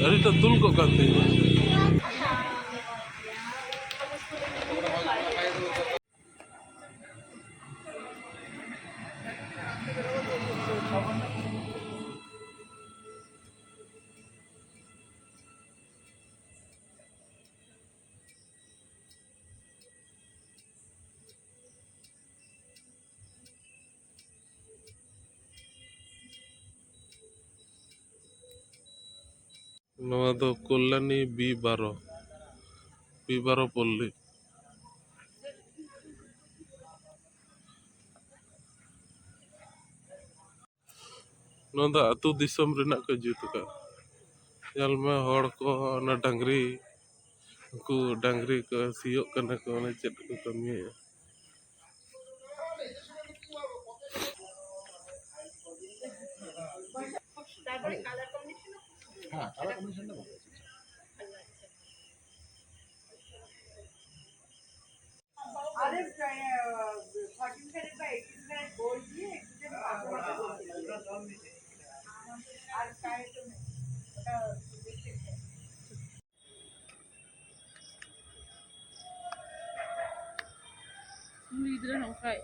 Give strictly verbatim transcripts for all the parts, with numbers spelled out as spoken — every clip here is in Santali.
ᱟᱹᱰᱤᱴᱟ ᱫᱩᱞ ᱠᱚᱜ ᱠᱟᱱ ᱛᱤᱧᱟ᱾ ᱱᱚᱣᱟ ᱫᱚ ᱠᱚᱞᱭᱟᱱᱤ ᱵᱤ ᱵᱟᱨᱚ, ᱵᱤ ᱵᱟᱨᱚ ᱯᱚᱞᱞᱤ᱾ ᱱᱚᱣᱟ ᱫᱚ ᱟᱹᱛᱩ ᱫᱤᱥᱚᱢ ᱨᱮᱱᱟᱜ ᱠᱚ ᱡᱩᱛ ᱟᱠᱟᱫ᱾ ᱧᱮᱞ ᱢᱮ, ᱦᱚᱲ ᱠᱚ ᱚᱱᱟ ᱰᱟᱝᱨᱤ, ᱩᱱᱠᱩ ᱰᱟᱝᱨᱤ ᱠᱚ ᱥᱤᱭᱳᱜ ᱠᱟᱱᱟ ᱠᱚ, ᱚᱱᱟ ᱪᱮᱫ ᱠᱚ ᱠᱟᱹᱢᱤᱭᱮᱫᱼᱟ᱾ ᱦᱮᱸ, ᱠᱟᱞᱟᱨ ᱠᱚᱢᱵᱤᱱᱮᱥᱚᱱ ᱫᱚ ᱵᱟᱝ। अरे, फोर्टीन कैरेट का एटीन कैरेट गोल्ड दिए, एकदम पाँच सौ रुपये बोल दिए। और का है तो नहीं, पता। ᱩᱱᱤ ᱜᱤᱫᱽᱨᱟᱹ ᱦᱚᱸ ᱚᱱᱠᱟᱭ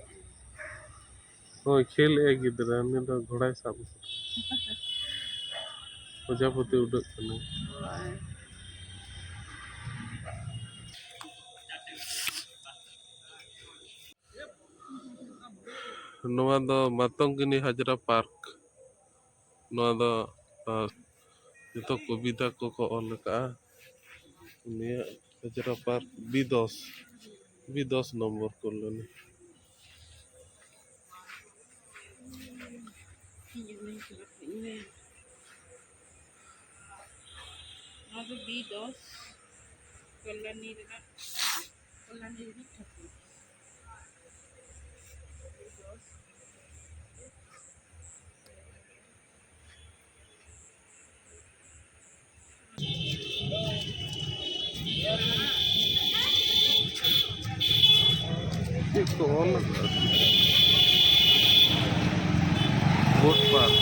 ᱦᱳᱭ, ᱠᱷᱮᱞ ᱮ ᱜᱤᱫᱽᱨᱟᱹ, ᱩᱱᱤ ᱫᱚ ᱜᱷᱚᱲᱟᱭ ᱥᱟᱵ ᱟᱠᱟᱫᱟ᱾ ᱯᱨᱚᱡᱟᱯᱚᱛᱤ ᱩᱰᱟᱹᱜ ᱠᱟᱱᱟᱭ᱾ ᱦᱳᱭ᱾ ᱱᱚᱣᱟ ᱫᱚ ᱢᱟᱛᱚᱝᱜᱤᱱᱤ ᱦᱟᱡᱽᱨᱟ ᱯᱟᱨᱠ᱾ ᱱᱚᱣᱟ ᱫᱚ, ᱟᱨ ᱡᱚᱛᱚ ᱠᱚᱵᱤᱛᱟ ᱠᱚᱠᱚ ᱚᱞ ᱟᱠᱟᱫᱼᱟ᱾ ᱩᱱᱤᱭᱟᱜ ᱦᱟᱡᱽᱨᱟ ᱯᱟᱨᱠ ᱵᱤ ᱫᱚᱥ, ᱵᱤ ᱫᱚᱥ ᱱᱚᱢᱵᱚᱨ ᱠᱚᱞᱚᱱᱤ᱾ ᱱᱚᱣᱟ ᱫᱚ ᱵᱤ ᱫᱚᱥ ᱠᱚᱞᱚᱱᱤ ᱨᱮᱱᱟᱜ, ᱠᱚᱞᱚᱱᱤ ᱨᱤᱱᱤᱡ ᱴᱷᱟᱹᱠᱩᱨ᱾ ᱚᱞ ᱵᱳᱴ ᱯᱟᱨᱠ᱾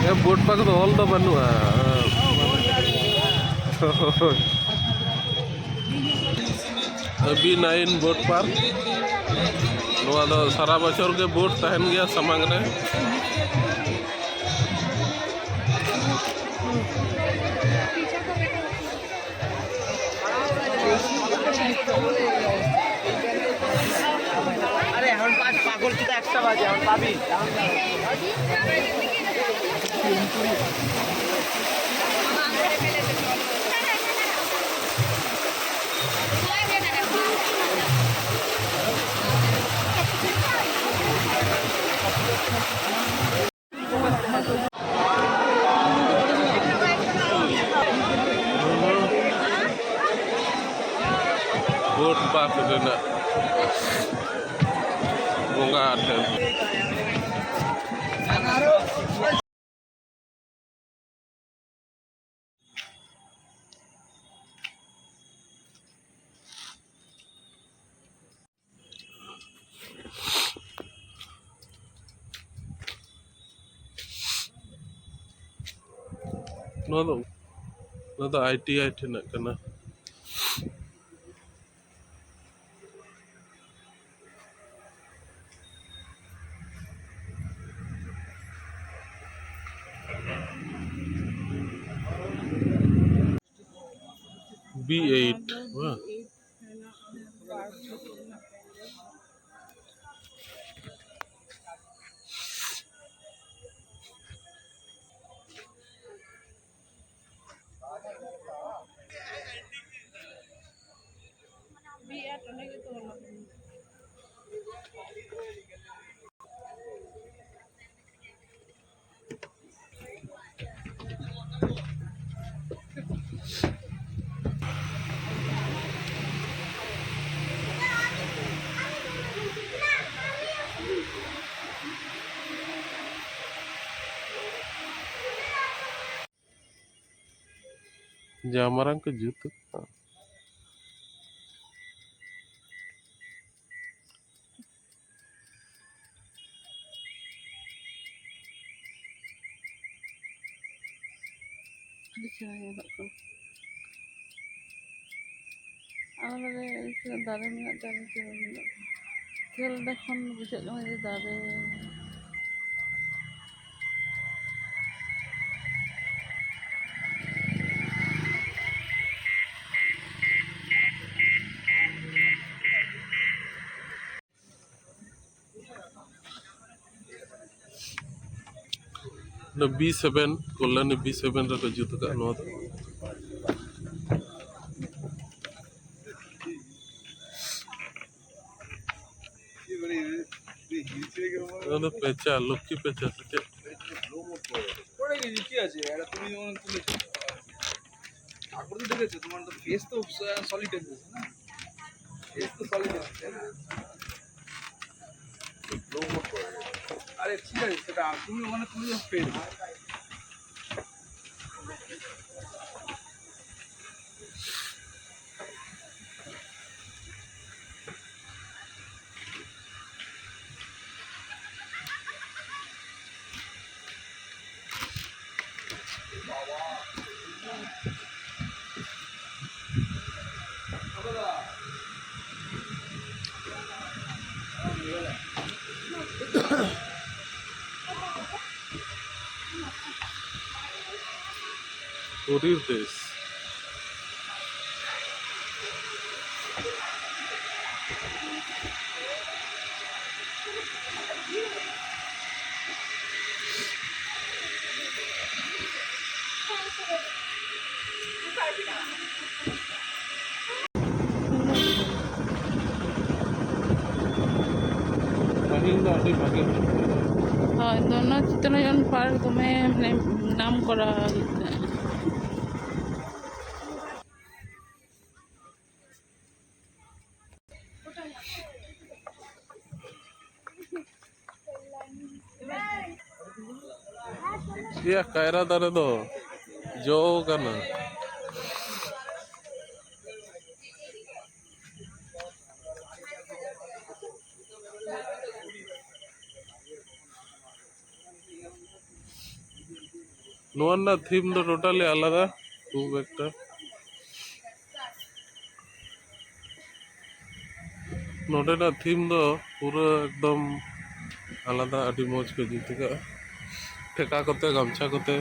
ᱦᱮᱸ, ᱵᱳᱴ ᱯᱟᱨᱠ ᱫᱚ ᱚᱞ ᱫᱚ ᱵᱟᱹᱱᱩᱜᱼᱟ᱾ ᱟᱹᱵᱤ ᱱᱟᱭᱤᱱ ᱵᱳᱴ ᱯᱟᱨᱠ᱾ ᱱᱚᱣᱟ ᱫᱚ ᱥᱟᱨᱟ ᱵᱚᱪᱷᱚᱨ ᱜᱮ ᱵᱳᱴ ᱛᱟᱦᱮᱱ ᱜᱮᱭᱟ ᱥᱟᱢᱟᱝ ᱨᱮ᱾ আরে, এখন পাঁচ পাগল কিতা একটা বাজে, এখন পাবি। ᱵᱳᱴ ᱯᱟᱨᱠ ᱨᱮᱱᱟᱜ ᱵᱚᱸᱜᱟ ᱴᱷᱮᱱ᱾ ᱱᱚᱣᱟ ᱫᱚ, ᱱᱚᱣᱟ ᱫᱚ ᱟᱭ ᱴᱤ ᱟᱭ ᱴᱷᱮᱱᱟᱜ ᱠᱟᱱᱟ᱾ ᱵᱤ ᱮᱭᱤᱴ, ᱵᱟᱝ? ᱡᱟ ᱢᱟᱨᱟᱝ ᱠᱚ ᱡᱩᱛ ᱠᱟᱜᱼᱟ᱾ ᱟᱹᱰᱤ ᱪᱮᱦᱨᱟ ᱧᱮᱞᱚᱜ ᱠᱟᱱᱟ᱾ ᱟᱨ ᱱᱚᱰᱮ ᱛᱤᱱᱟᱹᱜ ᱫᱟᱨᱮ ᱢᱮᱱᱟᱜ, ᱫᱟᱨᱮ ᱪᱮᱦᱨᱟ ᱧᱮᱞᱚᱜ ᱠᱟᱱᱟ᱾ ᱧᱮᱞ ᱞᱮᱠᱷᱟᱱ ᱵᱩᱡᱷᱟᱹᱜ ᱠᱟᱱᱟ ᱡᱮ ᱫᱟᱨᱮ᱾ ᱚᱱᱟ B seven, Kalyani B seven ᱨᱮᱠᱚ ᱡᱩᱛ ᱟᱠᱟᱫ ᱱᱚᱣᱟ ᱫᱚ᱾ ᱱᱚᱣᱟ ᱫᱚ ᱯᱮᱸᱪᱟ, ᱞᱚᱠᱠᱷᱤ ᱯᱮᱸᱪᱟ ᱥᱮ ᱪᱮᱫ? পড়ে গেছে, কি আছে? এটা তুমি যেমন তুলেছো। ঠাকুর তো দেখেছো, তোমার তো ফেস তো সলিড এসেছে না? ফেস তো সলিড এসেছে না? আরে ঠিক আছে, সেটা তুমি ওখানে তুলে যাও ফেস। What is this? ᱯᱟᱹᱦᱤᱞ ᱫᱚ ᱟᱹᱰᱤ ᱵᱷᱟᱜᱮ ᱦᱩᱭᱩᱜ ᱠᱟᱱᱟ᱾ ᱦᱳᱭ, ᱫᱚ ᱚᱱᱟ ᱪᱤᱛᱛᱚᱨᱚᱧᱡᱚᱱ ᱯᱟᱨᱠ ᱫᱚᱢᱮ, ᱢᱟᱱᱮ, ᱱᱟᱢ ᱠᱚᱨᱟ ᱦᱩᱭᱩᱜ ᱠᱟᱱᱟ᱾ ᱮᱭᱟ, ᱠᱟᱭᱨᱟ ᱫᱟᱨᱮ ᱫᱚ ᱡᱚ ᱠᱟᱱᱟ᱾ ᱱᱚᱣᱟ ᱨᱮᱱᱟᱜ ᱛᱷᱤᱢ ᱫᱚ ᱴᱳᱴᱟᱞᱤ ᱟᱞᱟᱫᱟ, ᱠᱷᱩᱵ ᱮᱠᱴᱟ᱾ ᱱᱚᱰᱮᱱᱟᱜ ᱛᱷᱤᱢ ᱫᱚ ᱯᱩᱨᱟᱹ ᱮᱠᱫᱚᱢ ᱟᱞᱟᱫᱟ, ᱟᱹᱰᱤ ᱢᱚᱡᱽ ᱠᱚ ᱡᱩᱛ ᱟᱠᱟᱫᱼᱟ, ᱴᱷᱮᱠᱟ ᱠᱚᱛᱮ, ᱜᱟᱢᱪᱷᱟ ᱠᱚᱛᱮ᱾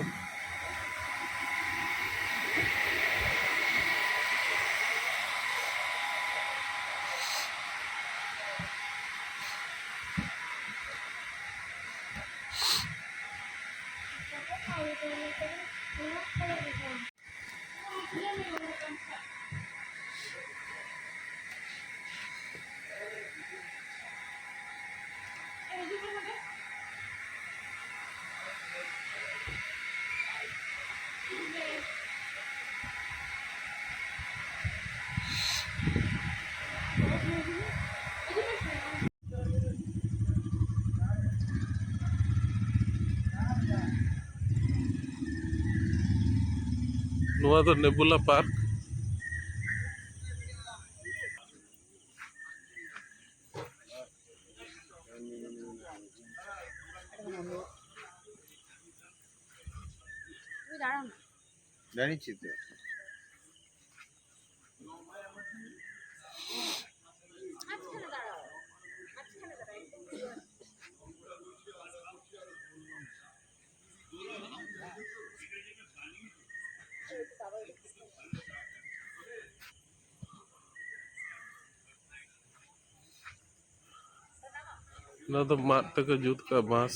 ᱱᱚᱣᱟ ᱫᱚ ᱱᱮᱵᱩᱞᱟ ᱯᱟᱨᱠ᱾ ᱫᱟᱲᱮ ᱪᱮᱫ? ᱚᱱᱟ ᱫᱚ ᱢᱟᱫ ᱛᱮᱠᱚ ᱡᱩᱛ ᱠᱟᱜᱼᱟ, ᱵᱟᱸᱥ᱾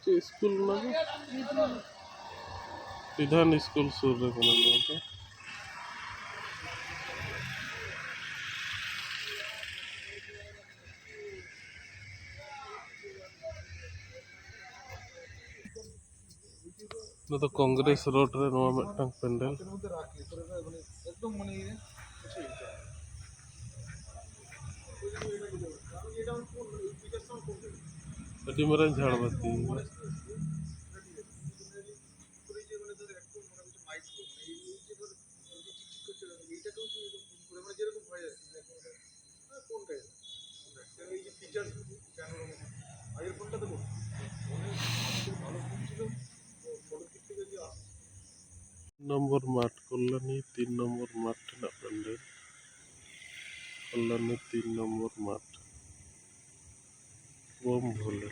ᱪᱮᱫ ᱥᱠᱩᱞ ᱚᱱᱟ ᱫᱚ? ᱵᱤᱫᱷᱟᱱ ᱥᱠᱩᱞ ᱥᱩᱨ ᱨᱮ ᱠᱟᱱᱟ ᱱᱚᱣᱟ ᱫᱚ᱾ ᱱᱚᱣᱟ ᱫᱚ ᱠᱚᱝᱜᱨᱮᱥ ᱨᱳᱰ ᱨᱮ ᱱᱚᱣᱟ ᱢᱤᱫᱴᱟᱝ ᱯᱮᱱᱰᱮᱞ᱾ ᱟᱹᱰᱤ ᱢᱟᱨᱟᱝ ᱡᱷᱟᱲ ᱵᱟᱹᱛᱤ᱾ ᱱᱚᱢᱵᱚᱨ ᱢᱟᱴᱷ, ᱠᱚᱞᱞᱟᱱᱤ ᱛᱤᱱ ᱱᱚᱢᱵᱚᱨ ᱢᱟᱴᱷ ᱨᱮᱱᱟᱜ ᱯᱮᱱᱰᱮᱞ᱾ ᱠᱚᱞᱞᱟᱱᱤ ᱛᱤᱱ ᱱᱚᱢᱵᱚᱨ ᱢᱟᱴᱷ, ᱵᱳᱢ ᱵᱷᱳᱞᱮ᱾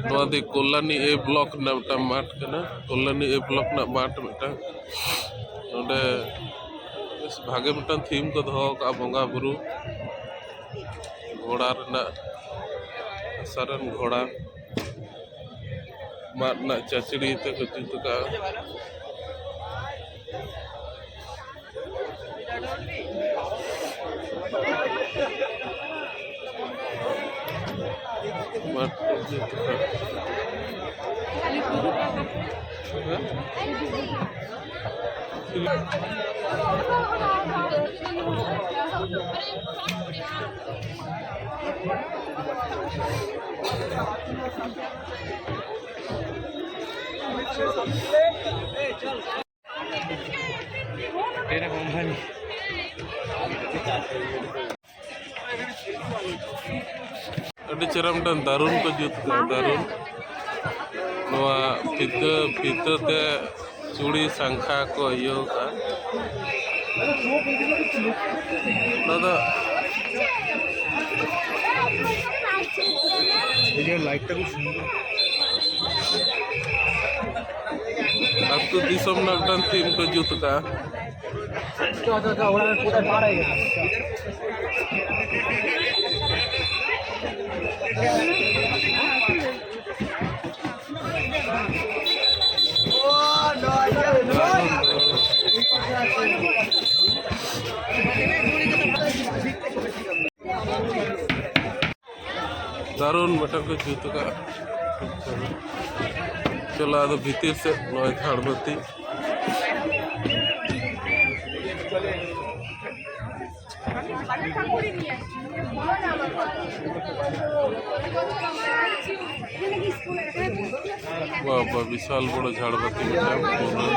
ᱱᱚᱣᱟ ᱫᱚ ᱠᱚᱞᱞᱟᱱᱤ ᱮ ᱵᱞᱚᱠ ᱨᱮᱱᱟᱜ ᱢᱤᱫᱴᱟᱝ ᱢᱟᱴᱷ ᱠᱟᱱᱟ᱾ ᱠᱚᱞᱞᱟᱱᱤ ᱮ ᱵᱞᱚᱠ ᱨᱮᱱᱟᱜ ᱢᱟᱴᱷ ᱢᱤᱫᱴᱟᱝ᱾ ᱱᱚᱰᱮ ᱵᱮᱥ ᱵᱷᱟᱜᱮ ᱢᱤᱫᱴᱟᱝ ᱛᱷᱤᱢ ᱠᱚ ᱫᱚᱦᱚ ᱟᱠᱟᱫᱼᱟ, ᱵᱚᱸᱜᱟ ᱵᱩᱨᱩ, ᱜᱷᱚᱲᱟ ᱨᱮᱱᱟᱜ, ᱦᱟᱥᱟ ᱨᱮᱱ ᱜᱷᱚᱲᱟ, ᱢᱟᱫ ᱨᱮᱱᱟᱜ ᱪᱟᱹᱪᱲᱤ ᱛᱮᱠᱚ ᱡᱩᱛ ᱟᱠᱟᱫᱼᱟ᱾ ᱢᱟᱫ ᱠᱚ ᱡᱩᱛ ᱟᱠᱟᱫᱼᱟ᱾ ᱦᱮᱸ? ᱟᱹᱰᱤ ᱪᱮᱦᱨᱟ ᱢᱤᱫᱴᱟᱝ ᱫᱟᱨᱩᱱ ᱠᱚ ᱡᱩᱛ ᱠᱟᱜᱼᱟ, ᱫᱟᱨᱩᱱ᱾ ᱱᱚᱣᱟ ᱯᱷᱤᱛᱟᱹ, ᱯᱷᱤᱛᱟᱹ ᱛᱮ ᱪᱩᱲᱤ ᱥᱟᱝᱠᱷᱟ ᱠᱚ ᱤᱭᱟᱹ ᱠᱟᱜᱼᱟ᱾ ᱱᱚᱣᱟ ᱫᱚ ᱟᱹᱛᱩ ᱫᱤᱥᱚᱢ ᱨᱮᱱᱟᱜ ᱢᱤᱫᱴᱟᱝ ᱛᱷᱤᱢ ᱠᱚ ᱡᱩᱛ ᱠᱟᱜᱼᱟ᱾ ᱫᱟᱨᱩᱱ ᱢᱤᱫᱴᱟᱝ ᱠᱚ ᱡᱩᱛ ᱟᱠᱟᱫᱼᱟ᱾ ᱪᱚᱞᱚ ᱟᱫᱚ ᱵᱷᱤᱛᱤᱨ ᱥᱮᱫ ᱱᱚᱜᱼᱚᱭ ᱡᱷᱟᱲᱵᱟᱹᱛᱤ᱾ ᱵᱟᱵᱟ, ᱵᱤᱥᱟᱞ ᱵᱚᱲᱚ ᱡᱷᱟᱲ ᱵᱟᱹᱛᱤ ᱢᱤᱫᱴᱟᱝ ᱯᱩᱨᱟᱹ᱾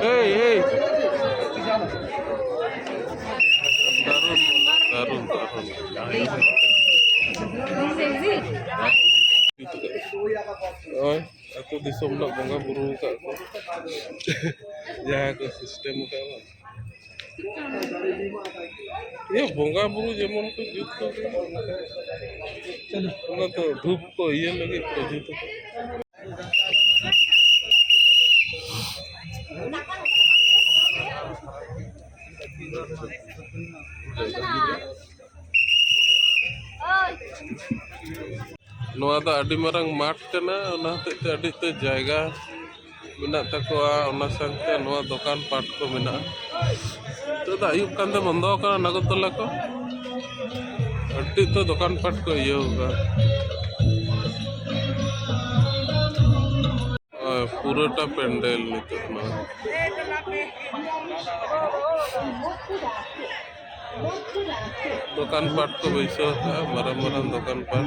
এই, এই। দারুণ, দারুণ, দারুণ। ᱱᱚᱜᱼᱚᱭ ᱟᱹᱛᱩ ᱫᱤᱥᱚᱢ ᱨᱮᱱᱟᱜ ᱵᱚᱸᱜᱟ ᱵᱩᱨᱩ ᱟᱠᱟᱫ ᱠᱚ᱾ ᱡᱟᱦᱟᱸ ᱠᱚ system ᱟᱠᱟᱫ ᱠᱚ᱾ ᱤᱭᱟᱹ, ᱵᱚᱸᱜᱟ ᱵᱩᱨᱩ ᱡᱮᱢᱚᱱ ᱠᱚ ᱡᱩᱛ ᱠᱚ, ᱚᱱᱟ ᱛᱚ ᱫᱷᱩᱯ ᱠᱚ ᱤᱭᱟᱹ ᱞᱟᱹᱜᱤᱫ ᱠᱚ ᱡᱩᱛ ᱟᱠᱚ᱾ ᱱᱚᱣᱟ ᱫᱚ ᱟᱹᱰᱤ ᱢᱟᱨᱟᱝ ᱢᱟᱴᱷ ᱠᱟᱱᱟ, ᱚᱱᱟ ᱦᱚᱛᱮᱡ ᱛᱮ ᱟᱹᱰᱤ ᱩᱛᱟᱹᱨ ᱡᱟᱭᱜᱟ ᱢᱮᱱᱟᱜ ᱛᱟᱠᱚᱣᱟ᱾ ᱚᱱᱟ ᱥᱟᱶᱛᱮ ᱱᱚᱣᱟ ᱫᱚᱠᱟᱱ ᱯᱟᱴ ᱠᱚ ᱢᱮᱱᱟᱜᱼᱟ᱾ ᱱᱤᱛᱚᱜ ᱫᱚ ᱟᱹᱭᱩᱵ ᱠᱟᱱᱛᱮ ᱵᱚᱱᱫᱚ ᱟᱠᱟᱱᱟ ᱱᱟᱜᱚᱨᱫᱚᱞᱟ ᱠᱚ᱾ ᱟᱹᱰᱤ ᱩᱛᱟᱹᱨ ᱫᱚᱠᱟᱱ ᱯᱟᱴ ᱠᱚ ᱤᱭᱟᱹ ᱟᱠᱟᱫᱟ᱾ ᱦᱳᱭ, ᱯᱩᱨᱟᱹᱴᱟ ᱯᱮᱱᱰᱮᱞ ᱱᱤᱛᱚᱜ ᱱᱚᱣᱟ᱾ ᱫᱚᱠᱟᱱ ᱯᱟᱴ ᱠᱚ ᱵᱟᱹᱭᱥᱟᱹᱣ ᱟᱠᱟᱫᱼᱟ, ᱢᱟᱨᱟᱝ ᱢᱟᱨᱟᱝ ᱫᱚᱠᱟᱱ ᱯᱟᱴ᱾